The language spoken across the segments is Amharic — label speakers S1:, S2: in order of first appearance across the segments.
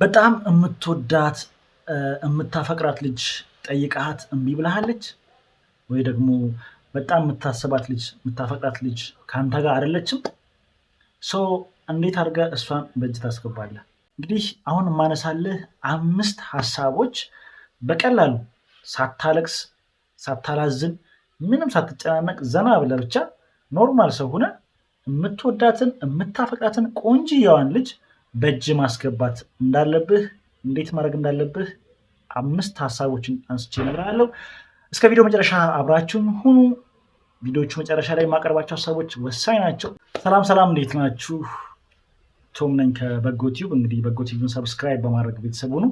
S1: በጣም የምትወዳት የምታፈቅራት ልጅ ጠይቃሃት እምቢ ብላሃለች? ወይ ደግሞ በጣም የምታስባት ልጅ፣ የምታፈቅራት ልጅ ከአንተ ጋር አይደለችም? So እንዴት አድርገህ እሷን በእጅ ታስገባለህ? እንግዲህ አሁን የማነሳልህ 5 ሀሳቦች በቀላሉ ሳታለቅስ፣ ሳታላዝን፣ ምንም ሳትጨናነቅ፣ ዘና ብለህ ብቻ normal ሰው ሆነህ የምትወዳትን፣ የምታፈቅራትን ቆንጅየዋን ልጅ በእጅ ማስገባት እንዳለብህ፣ እንዴት ማድረግ እንዳለብህ 5 ሀሳቦችን አንስቼ እነግርሃለሁ። እስከ ቪዲዮ መጨረሻ አብራችሁን ሁኑ። ቪዲዮቹ መጨረሻ ላይ የማቀርባቸው ሀሳቦች ወሳኝ ናቸው። ሰላም ሰላም፣ እንዴት ናችሁ? ቶም ነኝ ከበጎ ቲዩብ። እንግዲህ በጎ ቲዩብን subscribe በማድረግ ቤተሰብ ሁኑ።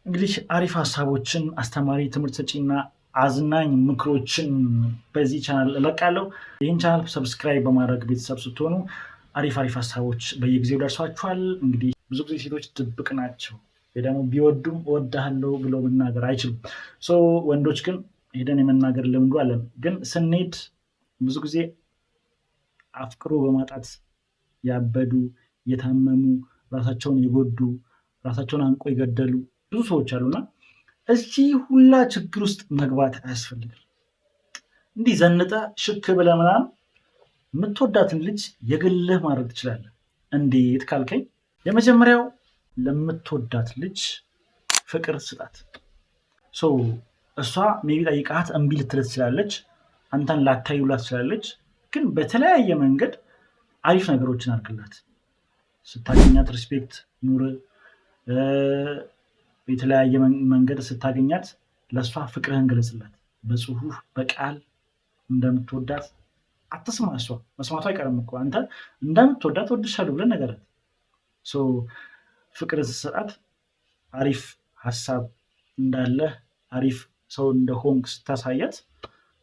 S1: እንግዲህ አሪፍ ሀሳቦችን፣ አስተማሪ፣ ትምህርት ሰጪና አዝናኝ ምክሮችን በዚህ ቻናል እለቃለሁ። ይህን channel subscribe በማድረግ ቤተሰብ ስትሆኑ አሪፍ አሪፍ ሀሳቦች በየጊዜው ደርሷችኋል። እንግዲህ ብዙ ጊዜ ሴቶች ድብቅ ናቸው፣ ወይ ደግሞ ቢወዱም እወድሃለሁ ብለው መናገር አይችሉም። So ወንዶች ግን ሄደን የመናገር ልምዱ አለን። ግን ስንሄድ ብዙ ጊዜ አፍቅሮ በማጣት ያበዱ፣ የታመሙ፣ ራሳቸውን የጎዱ፣ ራሳቸውን አንቆ የገደሉ ብዙ ሰዎች አሉና እዚህ ሁላ ችግር ውስጥ መግባት አያስፈልግም። እንዲህ ዘንጠህ ሽክ ብለህ ምናምን የምትወዳትን ልጅ የግልህ ማድረግ ትችላለህ። እንዴት ካልከኝ፣ የመጀመሪያው ለምትወዳት ልጅ ፍቅር ስጣት። So እሷ maybe ጠይቃት እምቢ ልትልህ ትችላለች፣ አንተን ላታዩላ ትችላለች። ግን በተለያየ መንገድ አሪፍ ነገሮችን አድርግላት። ስታገኛት respect ኑር። የተለያየ መንገድ ስታገኛት ለእሷ ፍቅርህን ግለጽላት። በጽሁፍ፣ በቃል እንደምትወዳት አትስማ። እሷ መስማቱ አይቀርም እኮ። አንተ እንደምትወዳት፣ እወድሻለሁ ብለህ ነገራት። So ፍቅር ስትሰጣት፣ አሪፍ ሀሳብ እንዳለህ፣ አሪፍ ሰው እንደሆንክ ስታሳያት፣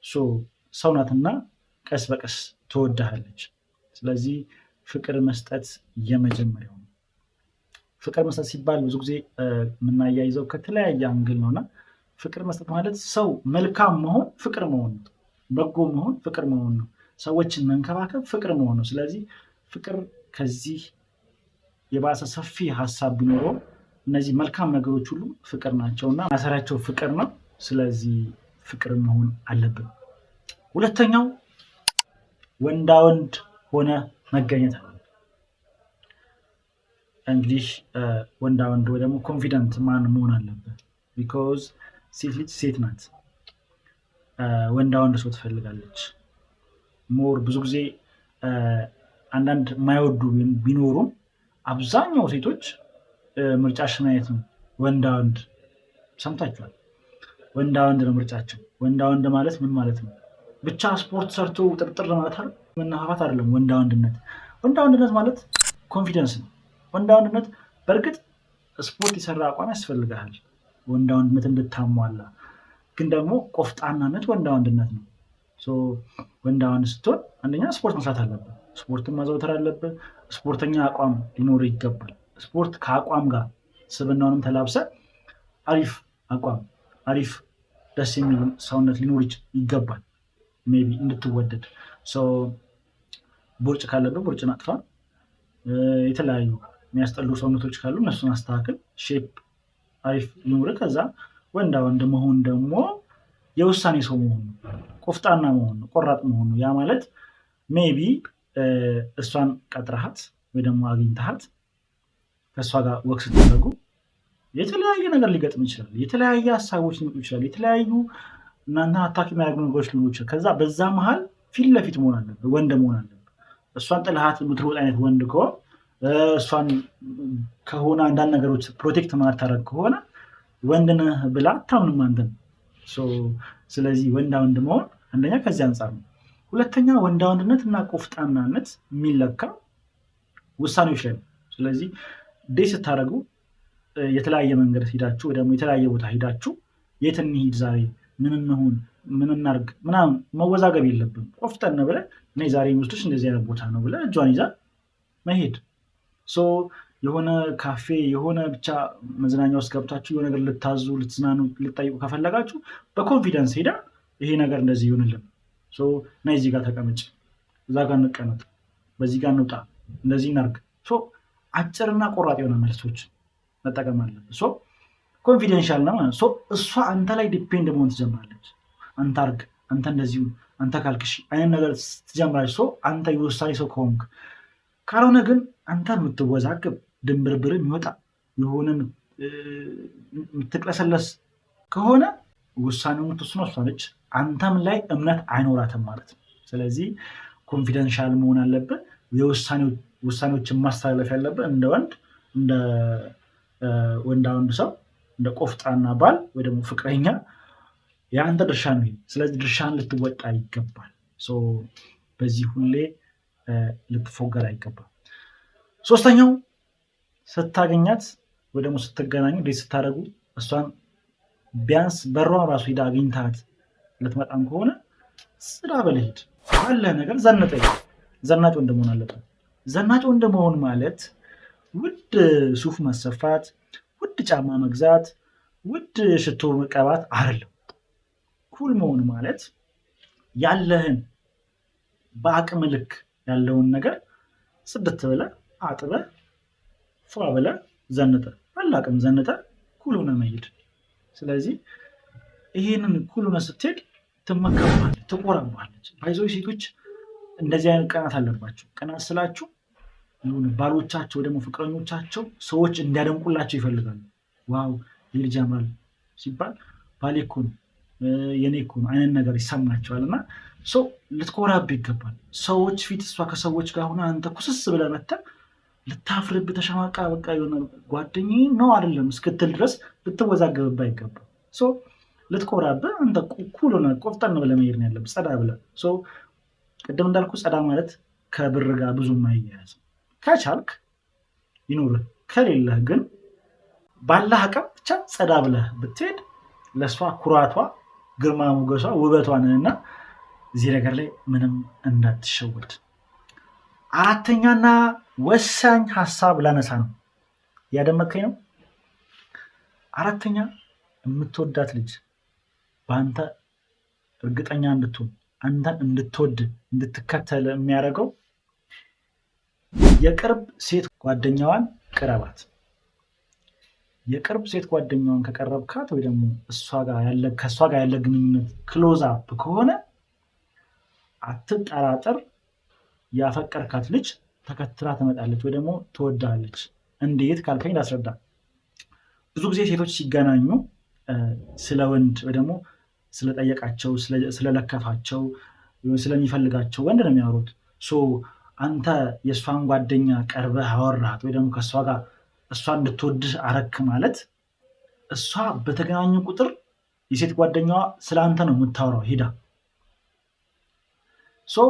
S1: so ሰው ናትና ቀስ በቀስ ትወድሃለች። ስለዚህ ፍቅር መስጠት የመጀመሪያው ነው። ፍቅር መስጠት ሲባል ብዙ ጊዜ የምናያይዘው ከተለያየ angle ነው እና ፍቅር መስጠት ማለት ሰው መልካም መሆን ፍቅር መሆን ነው። በጎ መሆን ፍቅር መሆን ነው። ሰዎችን መንከባከብ ፍቅር መሆን ነው። ስለዚህ ፍቅር ከዚህ የባሰ ሰፊ ሀሳብ ቢኖረው እነዚህ መልካም ነገሮች ሁሉ ፍቅር ናቸው እና ማሰሪያቸው ፍቅር ነው። ስለዚህ ፍቅር መሆን አለብን። ሁለተኛው ወንዳ ወንድ ሆነህ መገኘት አለብን። እንግዲህ ወንዳ ወንድ ወይ ደግሞ confident man መሆን አለብህ። Because ሴት ልጅ ሴት ናት። ወንዳ ወንድ ሰው ትፈልጋለች። More ብዙ ጊዜ አንዳንድ የማይወዱ ቢኖሩም አብዛኛው ሴቶች ምርጫሽ ምን አይነት ነው? ወንዳ ወንድ። ሰምታችኋል። ወንዳ ወንድ ነው ምርጫቸው። ወንዳ ወንድ ማለት ምን ማለት ነው? ብቻ ስፖርት ሰርቶ ጥርጥር ማለት አይደል? መነፋፋት አይደለም። ወንዳ ወንድነት፣ ወንዳ ወንድነት ማለት confidence ነው። ወንዳ ወንድነት በእርግጥ ስፖርት የሰራ አቋም ያስፈልግሃል ወንዳ ወንድነት እንድታሟላ፣ ግን ደግሞ ቆፍጣናነት ወንዳ ወንድነት ነው። So ወንዳ ወንድ ስትሆን አንደኛ ስፖርት መስራት አለብህ። ስፖርትን ማዘውተር አለብህ። ስፖርተኛ አቋም ሊኖር ይገባል። ስፖርት ከአቋም ጋር ስብናውንም ተላብሰህ አሪፍ አቋም፣ አሪፍ ደስ የሚል ሰውነት ሊኖር ይገባል። Maybe እንድትወደድ። So ቦርጭ ካለብህ ቦርጭን አጥፋ። የተለያዩ የሚያስጠሉ ሰውነቶች ካሉ እነሱን አስተካክል። Shape አሪፍ ይኑርህ። ከዛ ወንዳ ወንድ መሆን ደግሞ የውሳኔ ሰው መሆን ነው። ቆፍጣና መሆን ነው። ቆራጥ መሆን ነው። ያ ማለት maybe እሷን ቀጥረሃት ወይ ደግሞ አግኝተሃት ከእሷ ጋር walk ስታደርጉ የተለያየ ነገር ሊገጥም ይችላል። የተለያየ ሀሳቦች ሊመጡ ይችላል። የተለያዩ እናንተን attack የሚያደርጉ ነገሮች ሊኖሩ ይችላል። ከዛ በዛ መሀል ፊት ለፊት መሆን አለብህ፣ ወንድ መሆን አለብህ። እሷን ጥልሃት የምትሮጥ አይነት ወንድ ከሆነ፣ እሷን ከሆነ አንዳንድ ነገሮች protect ማታደርግ ከሆነ ወንድ ነህ ብላ አታምንም አንተን። So ስለዚህ ወንዳ ወንድ መሆን አንደኛ ከዚህ አንጻር ነው። ሁለተኛ ወንዳ ወንድነት እና ቆፍጣናነት የሚለካ ውሳኔዎች ላይ ነው። ስለዚህ date ስታደርጉ የተለያየ መንገድ ሂዳችሁ ወይ ደግሞ የተለያየ ቦታ ሂዳችሁ የት እንሂድ ዛሬ፣ ምን እንሁን፣ ምን እናርግ ምናምን መወዛገብ የለብንም። ቆፍጠን ብለህ እኔ ዛሬ የምወስድሽ እንደዚህ አይነት ቦታ ነው ብለህ እጇን ይዛ መሄድ። So የሆነ ካፌ፣ የሆነ ብቻ መዝናኛ ውስጥ ገብታችሁ የሆነ ነገር ልታዙ፣ ልትዝናኑ፣ ልትጠይቁ ከፈለጋችሁ በ confidence ሄዳ ይሄ ነገር እንደዚህ ይሁንልን፣ so ነይ እዚህ ጋር ተቀመጭ፣ እዛ ጋር እንቀመጥ፣ በዚህ ጋር እንውጣ፣ እንደዚህ እናርግ። So አጭርና ቆራጥ የሆነ መልሶች። መጠቀም አለብህ። So confidential ነው ማለት። እሷ አንተ ላይ depend መሆን ትጀምራለች። አንተ አርግ፣ አንተ እንደዚሁ፣ አንተ ካልክሽ አይነት ነገር ትጀምራለች። So አንተ የውሳኔ ሰው ከሆንክ፣ ካልሆነ ግን አንተ የምትወዛግብ፣ ድንብርብር የሚወጣ፣ የሆነ የምትቅለሰለስ ከሆነ ውሳኔው የምትወስነው እሷ ነች። አንተም ላይ እምነት አይኖራትም ማለት ነው። ስለዚህ confidential መሆን አለብህ። ውሳኔዎችን ማስተላለፍ ያለብህ እንደ ወንድ፣ እንደ ወንዳ ወንድ ሰው፣ እንደ ቆፍጣና ባል ወይ ደግሞ ፍቅረኛ የአንተ ድርሻ ነው። ስለዚህ ድርሻን ልትወጣ ይገባል። በዚህ ሁሌ ልትፎገር አይገባም። ሶስተኛው፣ ስታገኛት ወይ ደግሞ ስትገናኙ፣ date ስታደርጉ፣ እሷን ቢያንስ በሯን ራሱ ሂዳ አግኝታት ልትመጣም ከሆነ ጽዳ ብለህ ሂድ። ባለ ነገር ዘንጠ ዘናጭ ወንድ መሆን አለብን። ዘናጭ ወንድ መሆን ማለት ውድ ሱፍ መሰፋት፣ ውድ ጫማ መግዛት፣ ውድ ሽቶ መቀባት አይደለም። Cool መሆን ማለት ያለህን በአቅም ልክ ያለውን ነገር ጽድት ብለህ፣ አጥበህ፣ ፏ ብለህ፣ ዘንጠህ፣ ባለ አቅም ዘንጠህ cool ሆነህ መሄድ። ስለዚህ ይሄንን cool ሆነህ ስትሄድ ትመካባለች፣ ትኮራባለች። By the way ሴቶች እንደዚህ አይነት ቅናት አለባቸው። ቅናት ስላችሁ ባሎቻቸው ደግሞ ፍቅረኞቻቸው ሰዎች እንዲያደንቁላቸው ይፈልጋሉ። "Wow፣ ይህ ልጅ ያምራል" ሲባል "ባሌ እኮ ነው፣ የኔ እኮ ነው" አይነት ነገር ይሰማቸዋል። እና ሰው ልትኮራብህ ይገባል። ሰዎች ፊት እሷ ከሰዎች ጋር ሆና አንተ ኩስስ ብለህ መተህ ልታፍርብህ ተሸማቃ በቃ የሆነ ጓደኛዬ ነው አይደለም እስክትል ድረስ ልትወዛገብብህ አይገባም። ልትኮራብህ አንተ cool ሆነህ ቆፍጠን ብለህ መሄድ ነው ያለብህ፣ ጸዳ ብለህ። ቅድም እንዳልኩ ጸዳ ማለት ከብር ጋር ብዙም አይያያዝም። ከቻልክ ይኑርህ፣ ከሌለህ ግን ባለህ አቅም ብቻ ጸዳ ብለህ ብትሄድ ለእሷ ኩራቷ፣ ግርማ ሞገሷ፣ ውበቷ ነህና እዚህ ነገር ላይ ምንም እንዳትሸወድ። አራተኛና ወሳኝ ሀሳብ ላነሳ ነው። እያደመጥከኝ ነው? አራተኛ፣ የምትወዳት ልጅ በአንተ እርግጠኛ እንድትሆን፣ አንተን እንድትወድ፣ እንድትከተል የሚያደርገው የቅርብ ሴት ጓደኛዋን ቅረባት። የቅርብ ሴት ጓደኛዋን ከቀረብካት ወይ ደግሞ ከእሷ ጋር ያለ ግንኙነት close up ከሆነ አትጠራጠር፣ ያፈቀርካት ልጅ ተከትላ ትመጣለች ወይ ደግሞ ትወዳለች። እንዴት ካልከኝ ላስረዳ። ብዙ ጊዜ ሴቶች ሲገናኙ ስለ ወንድ ወይ ደግሞ ስለጠየቃቸው፣ ስለለከፋቸው፣ ስለሚፈልጋቸው ወንድ ነው የሚያወሩት። አንተ የእሷን ጓደኛ ቀርበህ አወራሃት ወይ ደግሞ ከእሷ ጋር እሷ እንድትወድህ አረክ ማለት እሷ በተገናኙ ቁጥር የሴት ጓደኛዋ ስለ አንተ ነው የምታወራው ሄዳ። So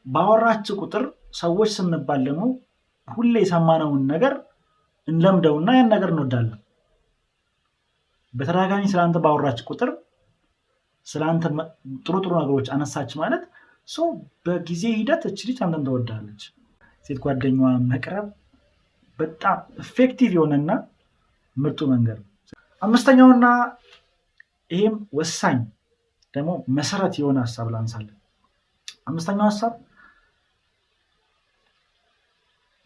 S1: ባወራች ቁጥር ሰዎች ስንባል ደግሞ ሁሌ የሰማነውን ነገር እንለምደውና ያን ነገር እንወዳለን። በተደጋጋሚ ስለ አንተ ባወራች ቁጥር ስለ አንተ ጥሩ ጥሩ ነገሮች አነሳች ማለት so በጊዜ ሂደት እች ልጅ አንተን ትወዳለች። ሴት ጓደኛዋ መቅረብ በጣም effective የሆነና ምርጡ መንገድ ነው። አምስተኛውና ይሄም ወሳኝ ደግሞ መሰረት የሆነ ሀሳብ ላንሳለን። አምስተኛው ሀሳብ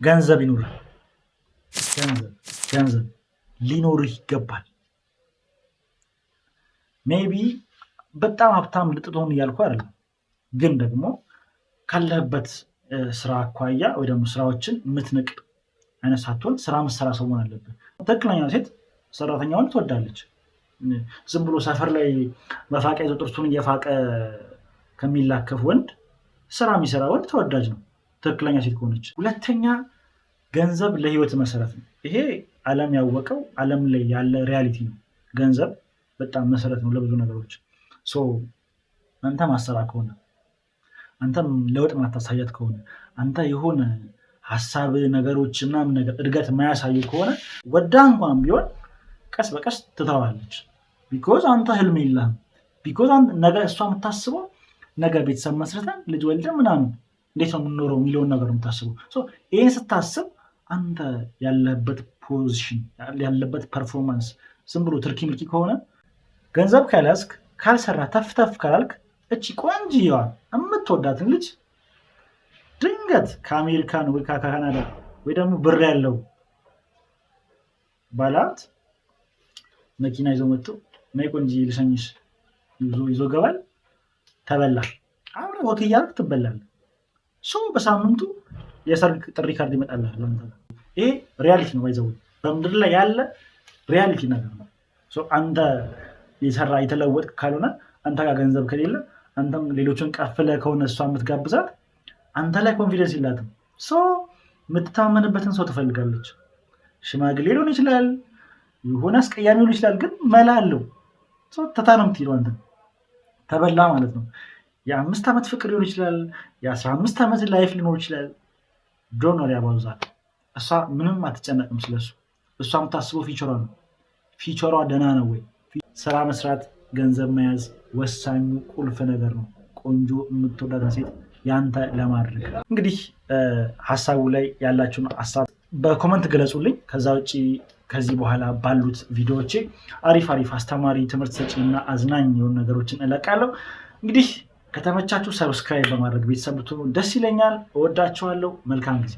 S1: ገንዘብ ይኑርህ። ገንዘብ፣ ገንዘብ ሊኖርህ ይገባል። Maybe በጣም ሀብታም ልትሆን እያልኩ አይደለም፣ ግን ደግሞ ካለህበት ስራ አኳያ ወይ ደግሞ ስራዎችን የምትንቅ አይነት ሳትሆን ስራ ምሰራ ሰው መሆን አለብህ። ትክክለኛ ሴት ሰራተኛውን ትወዳለች። ዝም ብሎ ሰፈር ላይ መፋቂያ ይዞ ጥርሱን እየፋቀ ከሚላከፍ ወንድ ስራ የሚሰራ ወንድ ተወዳጅ ነው፣ ትክክለኛ ሴት ከሆነች። ሁለተኛ፣ ገንዘብ ለህይወት መሰረት ነው። ይሄ ዓለም ያወቀው፣ ዓለም ላይ ያለ reality ነው። ገንዘብ በጣም መሰረት ነው ለብዙ ነገሮች። አንተ ማትሰራ ከሆነ፣ አንተም ለውጥ ማታሳያት ከሆነ፣ አንተ የሆነ ሀሳብ ነገሮች ምናምን ነገር እድገት የማያሳዩ ከሆነ ወዳ እንኳን ቢሆን ቀስ በቀስ ትተዋለች። Because አንተ ህልም የለህም። Because ነገ እሷ የምታስበው ነገ ቤተሰብ መስርተን፣ ልጅ ወልደን ምናምን እንዴት ነው የምንኖረው የሚለውን ነገር ነው የምታስበው። ይህን ስታስብ አንተ ያለበት position፣ ያለበት performance ዝም ብሎ ትርኪ ምርኪ ከሆነ፣ ገንዘብ ካልያዝክ፣ ካልሰራ፣ ተፍ ተፍ ካላልክ እቺ ቆንጅዬዋን የምትወዳትን ልጅ ድንገት ከአሜሪካን ወይ ከካናዳ ወይ ደግሞ ብር ያለው ባለሀብት መኪና ይዞ መጥቶ "ነይ ቆንጆ ልሸኝሽ" ይዞ ገባል። ተበላ። አብረህ walk እያደረግህ ትበላለህ። So በሳምንቱ የሰርግ ጥሪ ካርድ ይመጣልሃል አንተ ጋር። ይሄ reality ነው፣ by the way፣ በምድር ላይ ያለ reality ነገር ነው። So አንተ የሰራ የተለወጥክ ካልሆነ፣ አንተ ጋር ገንዘብ ከሌለ፣ አንተም ሌሎችን ቀፍለህ ከሆነ እሷ የምትጋብዛት አንተ ላይ confidence የላትም። So የምትተማመንበትን ሰው ትፈልጋለች። ሽማግሌ ሊሆን ይችላል፣ የሆነ አስቀያሚ ሊሆን ይችላል፣ ግን መላ አለው። So ትታ ነው የምትሄደው፣ አንተን ተበላ ማለት ነው። የ5 ዓመት ፍቅር ሊሆን ይችላል፣ የ15 ዓመት life ሊኖር ይችላል። Don't worry about that። እሷ ምንም አትጨነቅም ስለሱ። እሷ የምታስበው future ሯ ነው። Future ሯ ደህና ነው ወይ? ስራ መስራት፣ ገንዘብ መያዝ ወሳኙ ቁልፍ ነገር ነው። ቆንጆ የምትወዳትን ሴት ያንተ ለማድረግ። እንግዲህ ሀሳቡ ላይ ያላችሁን ሀሳብ በ comment ግለጹልኝ። ከዛ ውጭ ከዚህ በኋላ ባሉት ቪዲዮዎቼ አሪፍ አሪፍ አስተማሪ፣ ትምህርት ሰጪ እና አዝናኝ የሆኑ ነገሮችን እለቃለሁ። እንግዲህ ከተመቻችሁ subscribe በማድረግ ቤተሰብ ብትሆኑ ደስ ይለኛል። እወዳችኋለሁ። መልካም ጊዜ።